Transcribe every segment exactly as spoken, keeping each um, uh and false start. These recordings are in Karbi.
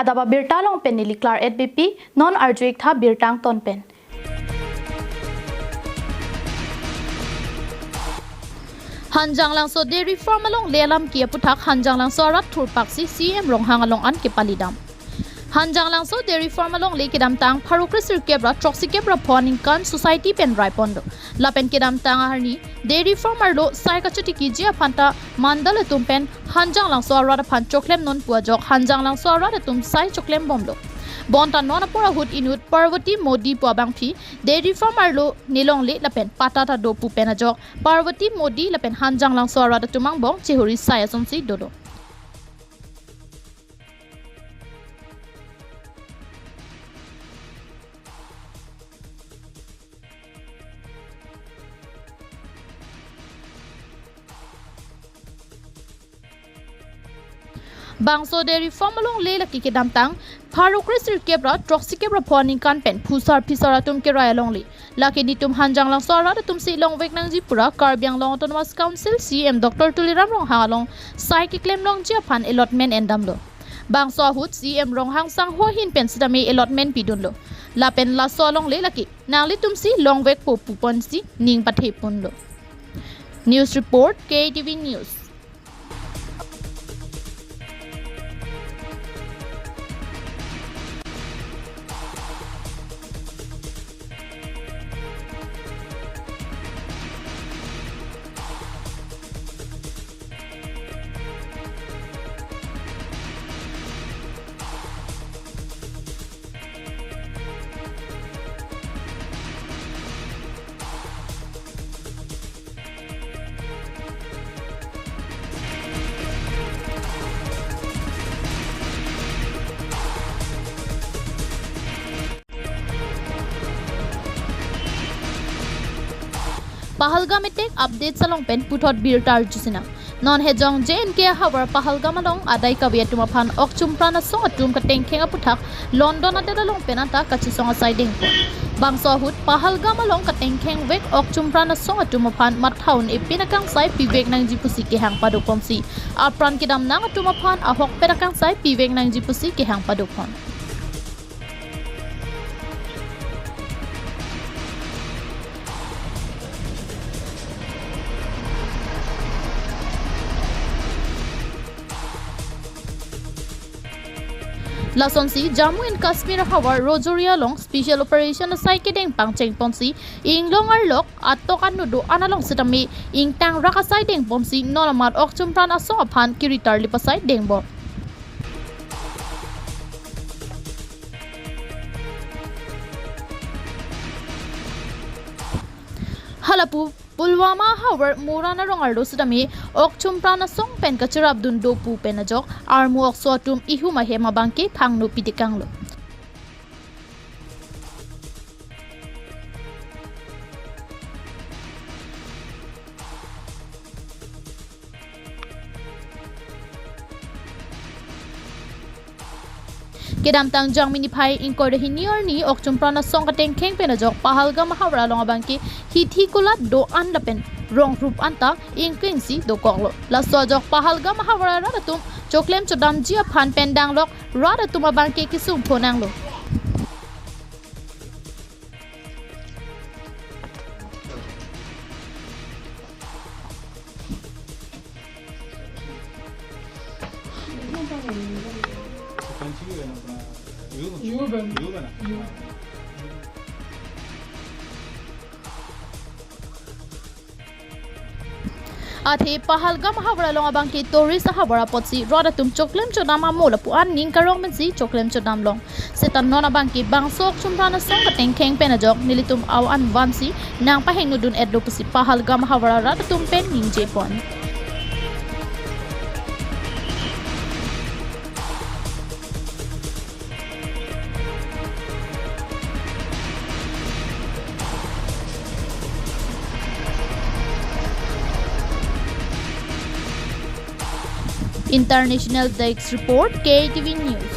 Adap abirta along pen neli Claret Beypi, non arju-ik tha birta angton pen. Hanjanglangso Dairy Farm alongle alam ki aputhak Hanjanglangso arat thurpaksi C M Ronghang along an kepalidam. Hanjanglangso Dairy Farm alongle kedamtang pharo kresirkep ra throksi kep ra pho aningkan society pen raiponlo. Lapen kedamtang aharni Dairy Farm arlo sai kachotikiji aphanta mandal atum pen Hanjanglangso arat aphan choklemnon pu ajok Hanjanglangso arat atum sai choklembomlo. Bonta non apor ahut inut Parvati Modi pu abangpi Dairy Farm arlo nelongle lapen patta ta do pu pen ajok Parvati Modi lapen Hanjanglangso arat atum angbong chehuri sai asonsi dolo. Bangso Dairy Farm alongle lake kedamtang pharo kresirkep ra throksi kep ra pho aningkan pen phusar phisar atum kerai alongle. Lake netum Hanjanglangso arat atumsi longvek nangji pura Karbi Anglong Autonomous Council C M Doctor Tuliram Ronghang along sai keklem longji aphan allotment endamlo. Bangso ahut C M Ronghang sangho ahin pen sitame allotment pidunlo. Lapen laso alongle lake nanglitumsi longvekpo pu ponsi ning patheponlo. News report, K T V News. Pahalgam attack updates along pen puthot birta arjusinang. Non hejong J N K ahavar Pahalgam along adai kave atum aphan okchum pran asong atum katengkheng aputhak London adet along pen anta kachesong asai dengpon. Bangso ahut Pahalgam along katengkhengvek okchum pran asong atum aphan matha un-e pin akangsai pivek nangji pusi kehang padoponsi apran kedamnang atum aphan ahokpet akangsai pivek nangji pusi kehang padopon. Lasonsi Jammu and Kashmir ahavar Rajouri along special operation asai kedeng pangchengponsi inglong arlok atok anu do-an along sitame ingtangrak asai dengponsi non amat okchum pran asong aphan kiritarlip asai dengbom. Halapu Pulwama ahavar Moran arong arlo sitame okchum pran asong pen kacherapdun do pu pen ajok armu okso atum ihum ahem abangke phangno pidekanglo. Kedamtang Jangmi niphai ingkoi ra hini arni okchum pran asong katengkheng pen ajok Pahalgam ahavar along abangke hithi kulat do-an lapen rong rup anta ingkengsi dokoklo. Laso ajok Pahalgam ahavar arat atum choklem chodamji aphan pen danglok rat atum abangke kesung phonanglo. Athe Pahalgam ahavar along abangke tourist ahavar apotsi rat atum choklem chodam amo lapu-an ning karong pensi choklem chodam long. Seta non abangke bangso okchum pran asong katengkheng pen ajok nelitum au an vansi nangpahengnodun-etlo pusi Pahalgam ahavar arat atum pen ningjepon. International Desk Report, K T V News.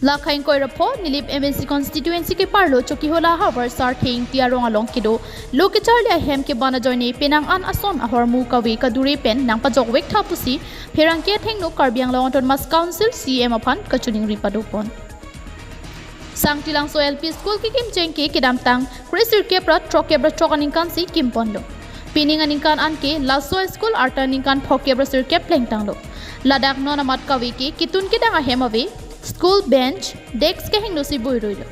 Lakha ingkoi ra pho Nilip M A C constituency keparlo Chokihola havar Sarthe Ingti arong along kedo lo kecharli ahem keban ajoine penang an ason ahormu kave kadure pen nangpajokvek tha pusi pherangke athengno Karbi Anglong Autonomous Council C E M aphan kachiningri padopon. Sangtilangso L P School kekim chengke kedamtang kresirkep ra throkkep ra throk aningkan si kimponlo. Pining aningkan anke laso school arta ningkan phokep ra sirkep plengtanglo. Ladak non amat kave ke kitun kedang ahem ave, school bench, desk kehingno si boiroilo.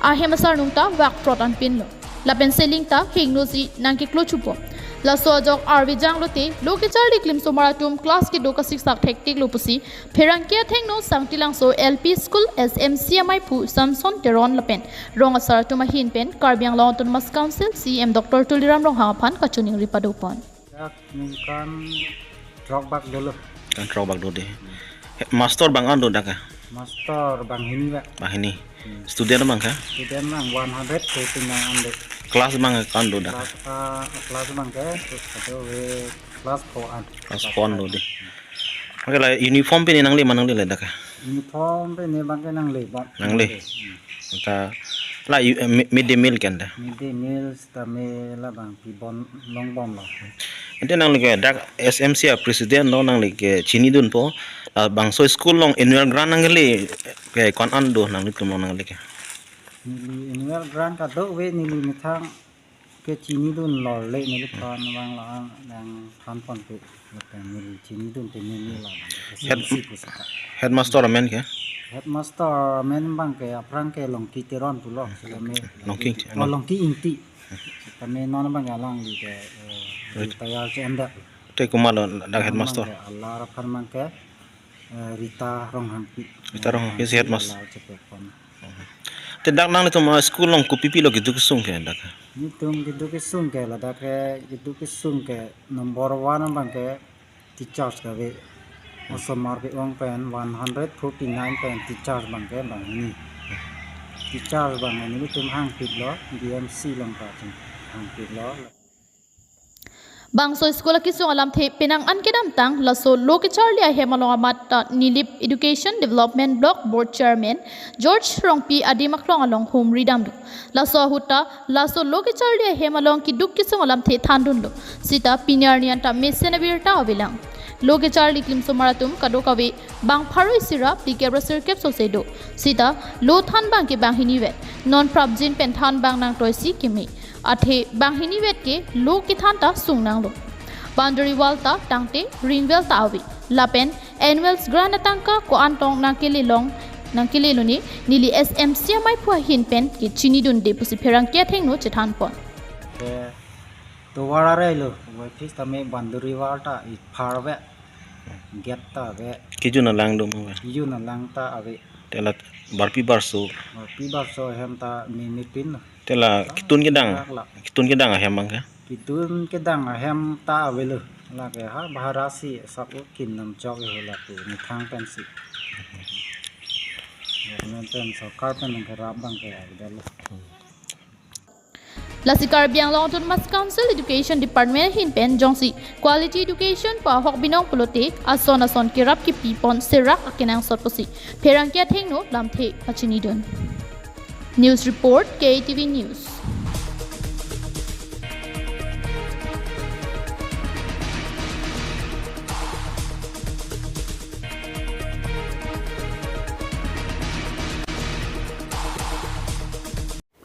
Ahem asarnung ta vakprot anpinlo. Lapen ceiling ta hingno si nangkeklo chupo. Laso ajok arve janglote lo kecharli klimsomar atum class kedo kasiksak thektiklo pusi pherangke athengno Sangtilangso L P School S M C amaiphu Samson Teron lapen rong asar atum ahin pen Karbi Anglong Autonomous Council C E M Doctor Tuliram Ronghang aphan kachiningri padopon. Dak ningkan throk bak dolo. Kan throk bak do de. He, master bang an do dak ke? Master bang hini bak. Bang hini. Hmm. Student bang ke? Student bang one hundred forty-nine an do. Class bang ke kan do dak ke? Class, ah, class bang ke, terus kado we class four an. Class four an do de. Oke la uniform pine nangle ma nanglele dak ke? Uniform pine bang ke nangle bom. Nangle. Hmm. Ta la u-, eh, mi-, mid day meal kan da? Mid day meal tame labang pibom longbomlo. Ante nangli ke dak S M C a president lo nangli ke chinidunpo. La bangso school along annual grant nangle ke ko-an an do nanglitum along nangli ke? Neli annual grant kadokave neli methang kechinidunlo le neliphan bang la-an nangthanponpe. Lapen neli chinidun te neli la bang ke Head-, S M C pusaka. Headmaster amen ke? Headmaster amen bang ke aphrang ke Longki Teron pulo. Sitame Longki, oh, Longki Ingti. Sitame non bang ke alangli ke, eh, Rit- retire che-endet. Te komatlo dak headmaster? Bang ke alar aphan bang ke, eh, Rita Ronghangpi. Rita Ronghangpi si headmaster. Alar chepekpon. Te dak nanglitum, ah, school along kopi pilo keduk kesung ke dak? Netum keduk kesung ke ladak ke keduk kesung ke number one bang ke teachers kave. Osomar ke-ong pen one hundred forty-nine pen teachers bang ke bang hini. Teachers bang hini netum hangpitlo, B M C along ta ching hangpitlo. Bangso school akesung alamthe penang an kedamtang laso lo kecharli ahem along amat ta Nilip Education Development Block Board Chairman George Rongpi adim aklong along humri damlo. Laso ahut ta laso lo kecharli ahem along keduk kesung alamthe thandunlo. Sita pini arni an ta mesen abirta avelang. Lo kecharli klimsomar atum kadokave bang pharo isi ra phlikep ra sirkep sose do. Sita lo than bang ke bang hinivet. Non prapjin pen than bang nangtoi si keme. Athe bang hinivet ke lo kethan ta sung nanglo. Boundary wall ta tangte ring well ta ave. Lapen annual grant atangka ko-an tong nangkelelong nangkelelo ne neli S M C amaiphu ahin pen kechinidunde pusi pherangke athengno chethanpon. Ke tovar arelo, wai phis tame boundary wall ta ipharve, gate ta ave. Kejun alang do ma ave? Kejun alang ta ave. Te la barpi barso? Barpi barso ahem ta meme pin. Te la kitun kedang, kitun kedang ahem bang ke? Kitun kedang ahem ta avelo. Lake ha bahara si sak ukin nam chok ho lapu methang pensi. Government pen sorkar pen nangkerap bang ke avedetlo. Lasi Karbi Anglong Autonomous Council Education Department ahin pen jongsi quality education pu ahok binong pulote ason ason kerap kepipon serak akenangsot pusi pherangke athengno lamthe pachinidun. News report, K A T V News.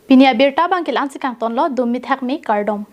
Pini abirta bang ke la-an si kangtonlo, dum mithak me kardom.